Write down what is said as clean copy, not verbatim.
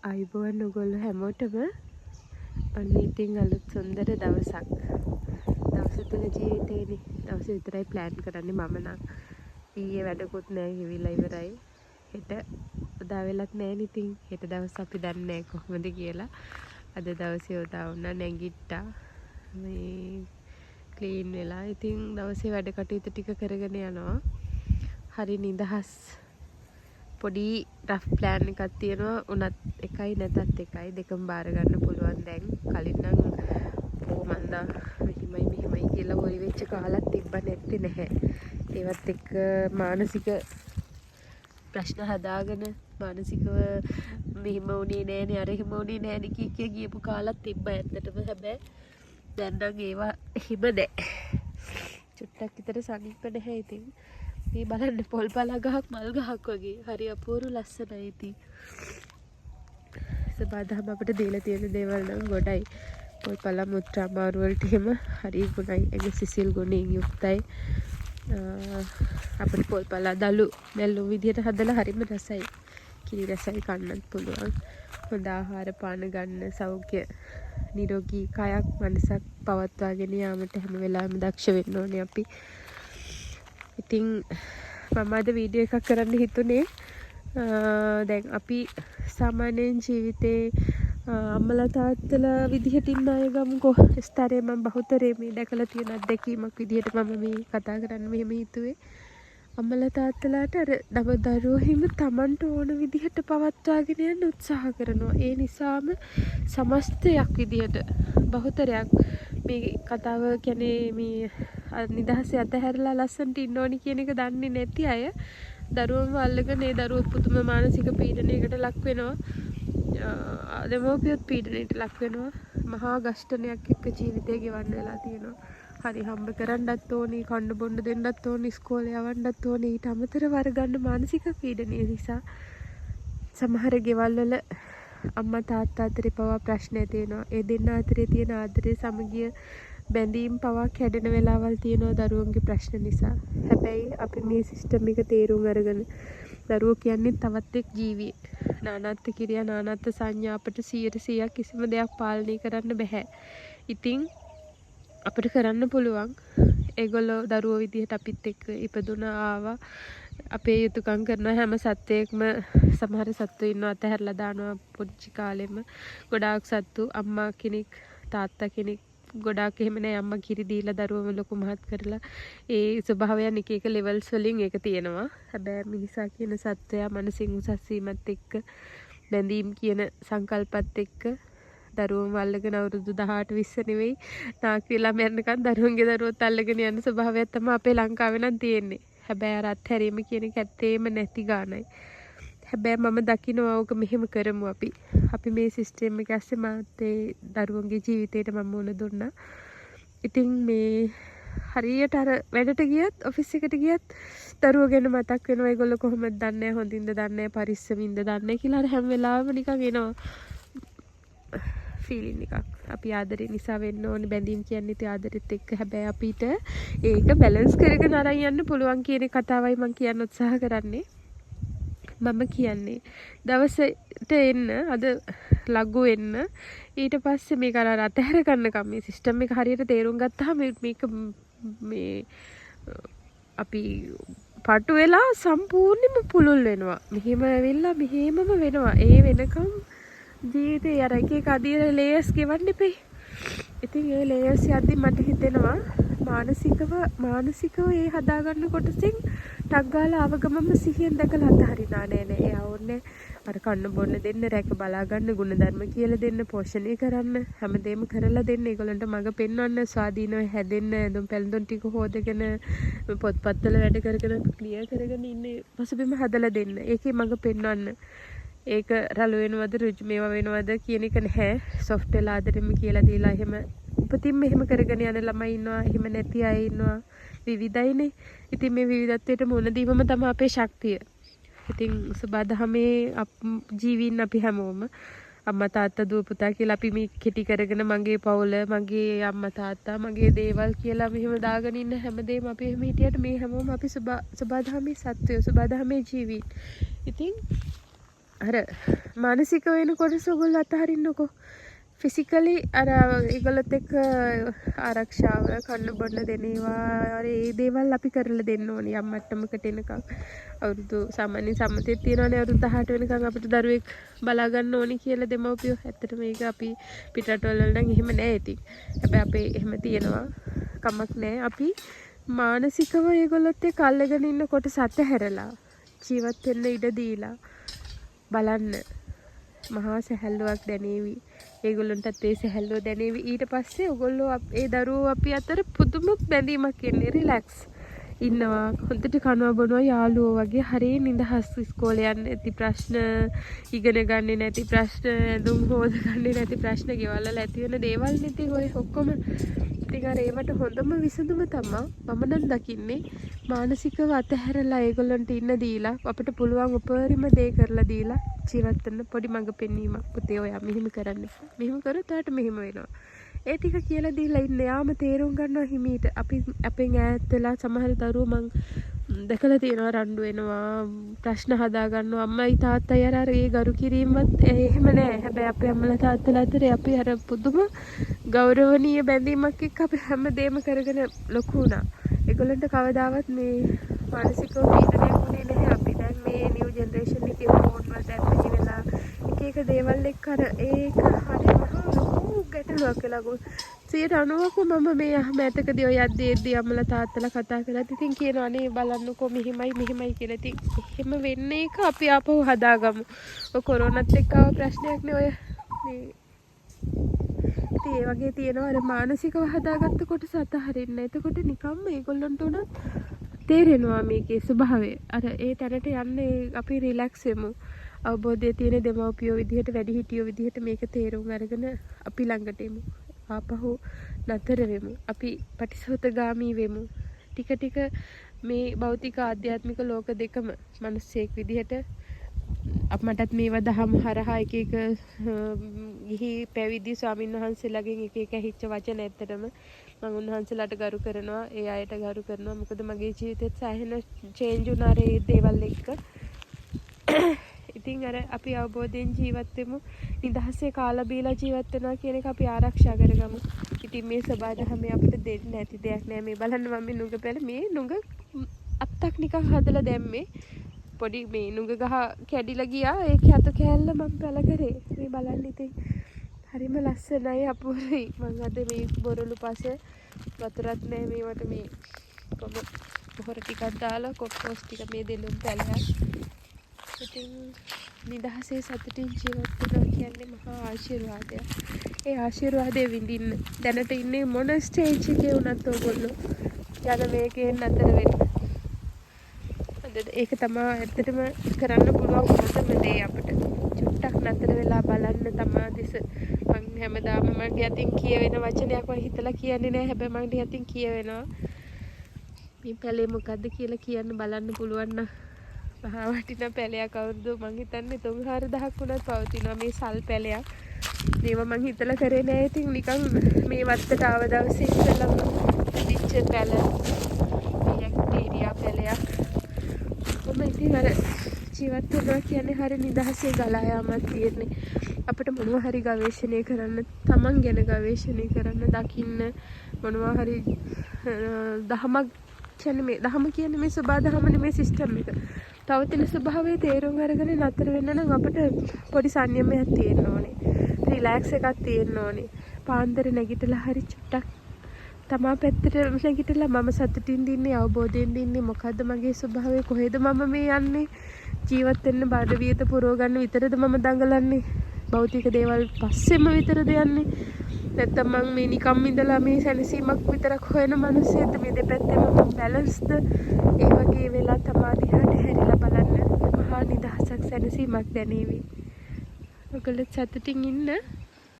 ආයුබෝවන් ඔයගොල්ලෝ හැමෝටම. ඔන්න ඉතින් අලුත් සුන්දර දවසක්. දවස තුල ජීවිතේනේ. දවස විතරයි ප්ලෑන් කරන්නේ මම නම්. ඊයේ වැඩකුත් නෑ, ගෙවිලා ඉවරයි. හෙට උදා වෙලත් නෑනේ ඉතින්. හෙට දවස් අපි දන්නේ නෑ කොහොමද කියලා. අද දවසේ උදා වුණා, නැගිට්ටා. මේ ක්ලීන් වෙලා ඉතින් දවසේ වැඩ කටයුතු ටික කරගෙන යනවා. හරි නිදහස්. පොඩි රෆ් ප්ලෑන් එකක් තියෙනවා. උනත් එකයි නැතත් එකයි, දෙකම බාර ගන්න පුළුවන් දැන්. කලින් නම් ඕ මන්දා මෙහෙමයි මෙහෙමයි කියලා හොරි වෙච්ච කාලත් තිබ්බ, නැත්තේ නැහැ. ඒවත් එක්ක මානසික ප්‍රශ්න හදාගෙන මානසිකව මෙහෙම වුණේ නෑනේ, අර එහෙම වුණේ නෑනේ කිය කිය ගියපු කාලත් තිබ්බා ඇත්තටම. හැබැයි දැන් නම් ඒවා එහෙම නෑ. චුට්ටක් විතර සනීප නැහැ ඉතින්. මේ බලන්න පොල් පලා ගහක් මල් ගහක් වගේ හරි අපූර්ව ලස්සනයි ඉතින්. සබාදහම අපිට දීලා තියෙන දේවල් නම් ගොඩයි. පොල් පලා මුත්‍රා අමාරු වලට එහෙම හරි ගුණයි. ඒක සිසිල් ගුණයෙන් යුක්තයි. අපිට පොල් පලා දලු මැල්ලුම් විදිහට හදලා හරිම රසයි. කිරි රසයි, කන්නත් පුළුවන්. හොඳ ආහාර පාන ගන්න, සෞඛ්‍ය නිරෝගී කයක් මනසක් පවත්වාගෙන යාමට හැම වෙලාවෙම දක්ෂ වෙන්න ඕනේ අපි. ඉතින් මම අද වීඩියෝ එකක් කරන්න හිතුනේ, දැන් අපි සාමාන්‍යයෙන් ජීවිතේ අම්මලා තාත්තලා විදිහට ඉන්න අය ගමුකෝ. ස්තරේ මම බහුතරේ මේ දැකලා තියෙන අත්දැකීමක් විදිහට මම මේ කතා කරන්න මෙහෙම හිතුවේ. අම්මලා තාත්තලාට අර දම දරුවෝ එහෙම තමන්ට ඕන විදිහට පවත්වාගෙන යන්න උත්සාහ කරනවා. ඒ නිසාම සමස්තයක් විදිහට බහුතරයක් මේ කතාව කියන්නේ මේ නිදහසේ අතහැරලා ලස්සනට ඉන්න ඕනි කියන එක දන්නේ නැති අය දරුවන්ව අල්ලගෙන ඒ දරුවොත් පුදුම මානසික පීඩනයකට ලක් වෙනවා. දෙමව්පියොත් පීඩනයට ලක් වෙනවා. මහා ඝර්ෂණයක් එක්ක ජීවිතය ගෙවන්න වෙලා තියෙනවා. හරි හම්බ කරන්නත් ඕනි, කන්න බොන්න දෙන්නත් ඕනි, ඉස්කෝලේ යවන්නත් ඕනි. ඊට අමතරව අර ගන්න මානසික පීඩනය නිසා සමහර ගෙවල් වල අම්මා තාත්තා අතරේ පවා ප්‍රශ්න ඇති වෙනවා. ඒ දෙන්න අතරේ තියෙන ආදරේ, සමගිය, බැඳීම් පවා කැඩෙන වෙලාවල් තියෙනවා දරුවන්ගේ ප්‍රශ්න නිසා. හැබැයි අපි මේ සිස්ටම් එක තේරුම් අරගෙන, දරුවෝ කියන්නේ තවත් එක් ජීවියෙක්. නානත්ත් කිරියා නානත්ත් සංඥා, අපට 100%ක් කිසිම දෙයක් පාලනය කරන්න බැහැ. ඉතින් අපිට කරන්න පුළුවන්, ඒගොල්ලෝ දරුවෝ විදිහට අපිත් එක්ක ඉපදුනා, ආවා, අපේ යුතුකම් කරන හැම සත්වයෙක්ම, සමහර සත්තු ඉන්නවා අතහැරලා දානවා පුංචි කාලෙම. ගොඩාක් සත්තු අම්මා කෙනෙක් තාත්තා කෙනෙක්, ගොඩාක් එහෙම නෑ, අම්මා කිරි දීලා දරුවම ලොකු මහත් කරලා ඒ ස්වභාවයන් එක එක ලෙවල්ස් වලින් ඒක තියෙනවා. හැබැයි මිනිසා කියන සත්වයා මනසින් උසස් වීමත් එක්ක, බැඳීම් කියන සංකල්පත් එක්ක දරුවම අල්ලගෙන අවුරුදු 18 20 නෙවෙයි, නාකි වෙලා මැරෙනකන් දරුවන්ගේ දරුවොත් අල්ලගෙන යන ස්වභාවයක් තමයි අපේ ලංකාවේ නම් තියෙන්නේ. හැබැයි අර අත්හැරීම කියන එක ඇත්තේම නැති ගානයි. හැබැයි මම දකිනවා ඕක මෙහෙම කරමු අපි. අපි මේ සිස්ටම් එක ඇස්සේ මාත් ඒ දරුවන්ගේ ජීවිතේට මම මුණ දුන්නා. ඉතින් මේ හරියට අර වැඩට ගියත්, ඔෆිස් එකට ගියත් දරුවෝ ගැන මතක් වෙනවා. ඒගොල්ලෝ කොහොමද දන්නේ නැහැ, හොඳින්ද දන්නේ නැහැ, පරිස්සමින්ද දන්නේ නැහැ කියලා අර හැම වෙලාවෙම නිකන් එනවා ෆීලිං එකක්. අපි ආදරේ නිසා වෙන්න ඕනේ, බැඳීම් කියන්නේ ඉතින් ආදරෙත් එක්ක. හැබැයි අපිට ඒක බැලන්ස් කරගෙන අරන් යන්න පුළුවන් කියන කතාවයි මං කියන්න උත්සාහ කරන්නේ. මම කියන්නේ දවසට එන්න, අද ලඝු වෙන්න, ඊට පස්සේ මේක අර අතහැර ගන්නකම් මේ සිස්ටම් එක හරියට තේරුම් ගත්තාම මේක මේ අපි පටු වෙලා සම්පූර්ණයෙන්ම පුළුල් වෙනවා. මෙහෙම ඇවිල්ලා මෙහෙමම වෙනවා. ඒ වෙනකම් ජීවිතේ අර එක එක අදියර ලේයර්ස් ගෙවන්න එපේ. ඉතින් ඒ ලේයර්ස් යද්දි මට හිතෙනවා මානසිකව ඒ හදාගන්න කොටසින් ටක් ගාලා ආව ගමන්ම සිහියෙන් දැකලා අතහරිනා. නෑ නෑ, එයා ඕනේ අර කන්න බොන්න දෙන්න, රැක බලා ගන්න, ගුණධර්ම කියලා දෙන්න, පෝෂණය කරන්න, හැමදේම කරලා දෙන්න, ඒගොල්ලන්ට මඟ පෙන්වන්න, ස්වාධීනව හැදෙන්න, ඇඳුම් පැළඳුම් ටික හොදගෙන, පොත්පත්වල වැඩ කරගෙන ක්ලියර් කරගෙන ඉන්න පසුබිම හදලා දෙන්න. ඒකේ මඟ පෙන්වන්න. ඒක රළු වෙනවද රුජු මේවා වෙනවද කියන එක නැහැ. සොෆ්ට් වෙලා ආදරෙම කියලා දීලා එහෙම උපතින්ම එහෙම කරගෙන යන ළමයි ඉන්නවා. එහෙම නැති අය ඉන්නවා. විවිධයිනේ. ඉතින් මේ විවිධත්වයට මුහුණ දීමම තමයි අපේ ශක්තිය. ඉතින් සබාදහමේ ජීවීන් අපි හැමෝම අම්මා තාත්තා දුව පුතා කියලා අපි මේ කෙටි කරගෙන මගේ පවුල, මගේ අම්මා තාත්තා, මගේ දේවල් කියලා මෙහෙම දාගෙන ඉන්න හැමදේම අපි එහෙම හිටියට මේ හැමෝම අපි සබාදහමේ සත්වයෝ, සබාදහමේ ජීවීන්. ඉතින් අර මානසික වෙන කොටස ඔයගොල්ලෝ අතහරින්නකෝ. ෆිසිකලි අර ඒගොල්ලොත් එක්ක ආරක්ෂාව, කන්න බොන්න දෙන ඒවා, අර ඒ දේවල් අපි කරලා දෙන්න ඕනේ යම් මට්ටමකට එනකන්. අවුරුදු සාමාන්‍ය සම්මතයක් තියෙනවානේ අවුරුදු 18 වෙනකන් අපිට දරුවෙක් බලා ගන්න ඕනේ කියලා දෙමව්පියෝ. ඇත්තටම මේක අපි පිටරටවල වල නම් එහෙම නෑ ඉතින්. හැබැයි අපේ එහෙම තියෙනවා. කමක් නෑ. අපි මානසිකව ඒගොල්ලොත් එක්ක අල්ලගෙන ඉන්න කොටස අතහැරලා ජීවත් වෙන්න ඉඩ දීලා බලන්න. මහා සැහැල්ලුවක් දැනේවි. ඒගොල්ලන්ටත් ඒ සැහැල්ලුව දැනේවි. ඊට පස්සේ ඔයගොල්ලෝ ඒ දරුවෝ අපි අතර පුදුම බැඳීමක් එන්නේ. රිලැක්ස් ඉන්නවා. හොඳට කනවා බොනවා යාළුවෝ වගේ හරි නිදහස්. ඉස්කෝලේ යන්නේ නැති ප්‍රශ්න, ඉගෙන ගන්නේ නැති ප්‍රශ්න, ඇඳුම් හෝද ගන්නේ නැති ප්‍රශ්න, ගෙවල් වල ඇති වෙන දේවල් නේ ඉතින් ඔය ඔක්කොම. ඉතින් අර ඒවට හොඳම විසඳුම තමා මම නම් දකින්නේ මානසිකව අතහැරලා ඒගොල්ලන්ට ඉන්න දීලා අපිට පුළුවන් උපරිම දේ කරලා දීලා ජීවත් වෙන්න පොඩි මඟ පෙන්වීමක්. පුතේ ඔයා මෙහෙම කරන්න එපා. මෙහෙම කරොත් ඔයාට මෙහෙම වෙනවා. ඒ ටික කියලා දීලා ඉන්න. යාම තේරුම් ගන්නවා හිමීට. අපි අපෙන් ඈත් වෙලා සමහර දරුවෝ මං දැකලා තියෙනවා රණ්ඩු වෙනවා, ප්‍රශ්න හදා ගන්නවා. අම්මයි තාත්තයි අර අර ඒ ගරු කිරීමත් එහෙම නෑ. හැබැයි අපේ අම්මලා තාත්තලා අතරේ අපි අර පුදුම ගෞරවනීය බැඳීමක් එක්ක අපි හැම දෙයක්ම කරගෙන ලොකු වුණා. ඒගොල්ලන්ට කවදාවත් මේ මානසිකව පීඩනයක් වුණේ නැහැ. අපි දැන් මේ නිව් ජෙනරේෂන් එකේ ෆෝන් වලට ඇබ්බැහි වෙලා එක එක දේවල් එක්ක අර ඒක හරි මහා ලොකු ගැටලුවක් වෙලා ගොස්. 90%ක්ම මම මේ මෑතකදී ඔය යද්දි එද්දි අම්මලා තාත්තලා කතා කරලා ඉතින් කියනවා අනේ බලන්නකෝ මෙහෙමයි මෙහෙමයි කියලා. ඉතින් එහෙම වෙන්නේ එක අපි ආපහු හදාගමු. ඔය කොරෝනත් එක්ක ආව ප්‍රශ්නයක් නේ ඔය මේ. ඉතින් ඒ වගේ තියෙනවා අර මානසිකව හදාගත්ත කොටස අතහරින්න. එතකොට නිකම්ම ඒගොල්ලන්ට උනත් තේරෙනවා මේකේ ස්වභාවය. අර ඒ තැනට යන්න අපි රිලැක්ස් වෙමු. අවබෝධය තියෙන දෙමව්පියෝ විදිහට, වැඩිහිටියෝ විදිහට මේක තේරුම් අරගෙන අපි ළඟට එමු. ආපහු නතර වෙමු. අපි පටිසෝතගාමී වෙමු. ටික ටික මේ භෞතික ආධ්‍යාත්මික ලෝක දෙකම මිනිස්සෙක් විදිහට මටත් මේවා දහම හරහා එක එක ගිහි පැවිදි ස්වාමින් වහන්සේලාගෙන් එක එක ඇහිච්ච වචන ඇත්තටම මම උන්වහන්සේලාට ගරු කරනවා, ඒ අයට ගරු කරනවා. මොකද මගේ ජීවිතෙත් සෑහෙන චේන්ජ් වුණා අර ඒ දේවල් එක්ක. ඉතින් අර අපි අවබෝධයෙන් ජීවත් වෙමු. නිදහසේ කාලා බීලා ජීවත් වෙනවා කියන එක අපි ආරක්ෂා කරගමු. ඉතින් මේ සබා දහමේ අපිට දෙන්න නැති දෙයක් නෑ. මේ බලන්න මම මේ නුග පැල, මේ නුග අත්තක් නිකන් හදලා දැම්මේ. පොඩි මේ නුග ගහ කැඩිලා ගියා. ඒකේ අතු කෑල්ල මම පැල කරේ. මේ බලන්න ඉතින් හරිම ලස්සනයි, අපූර්වයි. මං අද මේ බොරළු පස වතුරත් නෑ මේවට මේ කොම පොහොර ටිකක් දාලා කොම්පෝස්ට් ටික මේ දෙලුම් පැලයක්. ඉතින් නිදහසේ සතුටින් ජීවත් වෙනවා කියන්නේ මහා ආශිර්වාදයක්. ඒ ආශිර්වාදය විඳින්න දැනට ඉන්නේ මොන ස්ටේජ් එකේ වුණත් ඔයගොල්ලෝ යන වේගයෙන් නතර වෙන්න. හොඳද? ඒක තමා ඇත්තටම කරන්න පුළුවන් හොඳම දේ අපිට. චුට්ටක් නතර වෙලා බලන්න තමා දෙස. මං හැමදාම මගේ අතින් කියවෙන වචනයක් මං හිතලා කියන්නේ නෑ. හැබැයි මගේ අතින් කියවෙනවා. මේ පැලේ මොකද්ද කියලා කියන්න බලන්න පුළුවන් නම්. මහා වටිනා පැලයක්. අවුරුදු මං හිතන්නේ 3-4 දහක් වුණත් පවතිනවා මේ සල් පැලයක්. මේවා මං හිතලා කරේ නෑ. ඉතින් නිකන් මේ වත්තට ආව දවසේ ඉස්සෙල්ලම හැදිච්ච පැල. මේ ඇක්ටීරියා පැලයක්. කොහොම ඉතින් අර ජීවත් වෙනවා කියන්නේ හරි නිදහසේ ගලා යාමක් තියෙන්නේ. අපිට මොනවා හරි ගවේෂණය කරන්න, තමන් ගැන ගවේෂණය කරන්න, දකින්න මොනවා හරි දහමක් කියන්නේ මේ දහම කියන්නේ මේ සබා දහමනේ මේ සිස්ටම් එක. පවතින ස්වභාවය තේරුම් අරගෙන නතර වෙන්න නම් අපිට පොඩි සංයමයක් තියෙන්න ඕනේ. රිලැක්ස් එකක් තියෙන්න ඕනේ. පාන්දර නැගිටලා හරි චුට්ටක් තමා පැත්තට නැගිටලා මම සතුටින් දින්නේ, අවබෝධයෙන් දින්නේ, මොකද්ද මගේ ස්වභාවය, කොහෙද මම මේ යන්නේ, ජීවත් වෙන්න බඩ වියත පුරව ගන්න විතරද මම දඟලන්නේ, භෞතික දේවල් පස්සෙම විතරද යන්නේ, නැත්තම් මං මේ නිකම් ඉඳලා මේ සැනසීමක් විතරක් හොයන මිනිස්සෙක්ද, මේ දෙපැත්තෙම මං බැලන්ස්ද? ඒ වගේ වෙලා තමා දිහාට හැරිලා බලන්න මහා නිදහසක් සැනසීමක් දැනේවි. ඔයගොල්ලෝ සතුටින් ඉන්න.